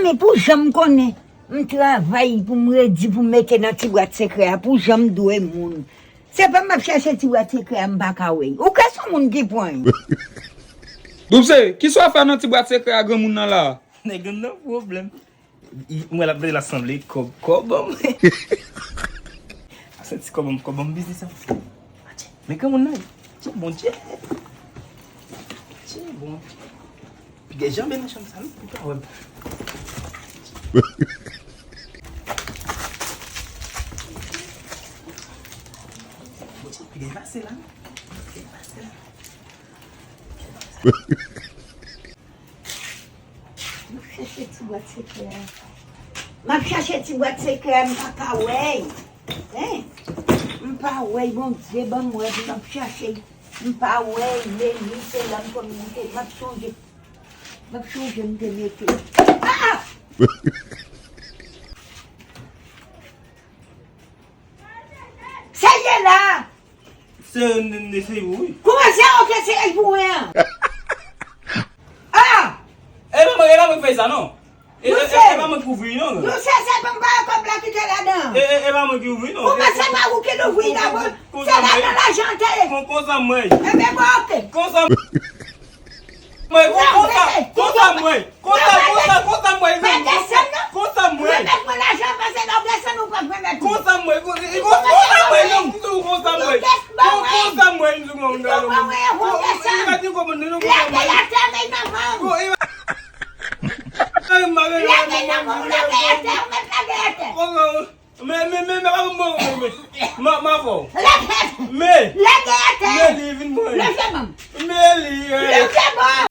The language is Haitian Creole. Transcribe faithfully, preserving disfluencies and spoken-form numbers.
E pou jan m konnen, m travay pou m redi pou m mete nan ti bwat sekrè a, pou jan m dwe moun. Se pa m ap chache ti bwat sekrè a, m pa ka wè. Ou kwè se yon moun ki pran l? Doubse, kisa w fè nan ti bwat sekrè a granmoun nan la? Nèg la nan pwoblèm. I- Mwen l ap gade la sanble kòb kòb. Santi kòb kòb biznis an. Atchè, men granmoun nan. Atchè, Bondye. Atchè, bon. Piga janbe nan chanm sa, non? Ou pa wè m. Piga pase la. Piga pase la. M ap chache ti bwat sekrè a. M ap chache ti bwat sekrè a, m pa ka wè l. Hein? M pa wè l, Bondye ban m wè, m ap chache l. M pa wè l, men li se la m konn moute. M ap chonje. M ap chonje m te mete. Ah! Sa l ye la? Se, se pou ou, wi. Kouman se ok, se pou mwen an? Ah! E pa mwen, e pa mwen ki fè sa, non. E, e, e, e pa mwen ki ouvri, non. Nou se, se pa m pa kòb la kite ladan. E, e, e pa mwen ki ouvri, non. Kouman se pa ou ki louvri la, bon? Se ladan lajan te ye. Kon, konsa mwen. Ebyen, bon, ok. Konsa mwen, kon, konsa, konsa mwen. Konsa, konsa, konsa mwen. Mwen desann, non. Konsa mwen. Remèt mwen lajan, paske lè w desann, ou p ap remèt mwen. Konsa mwen, kon- e, kon- konsa mwen, non, m di w konsa mwen. Ou desann, ba mwen. Konsa mwen, m di w konsa mwen. Ou pa mwen, ou desann. Ou pa di konsa mwen, non, konsa mwen. Lage atè, men nan men w. Lage nan men w, lage atè, ou mèt lage atè. Konsa mwen. Men, men, men, men, pa mwen, men, men. Ma, ma fò. Lage atè. Men. Lage atè. Men li vin mwen. Leve men. Men li, eh. Leve men.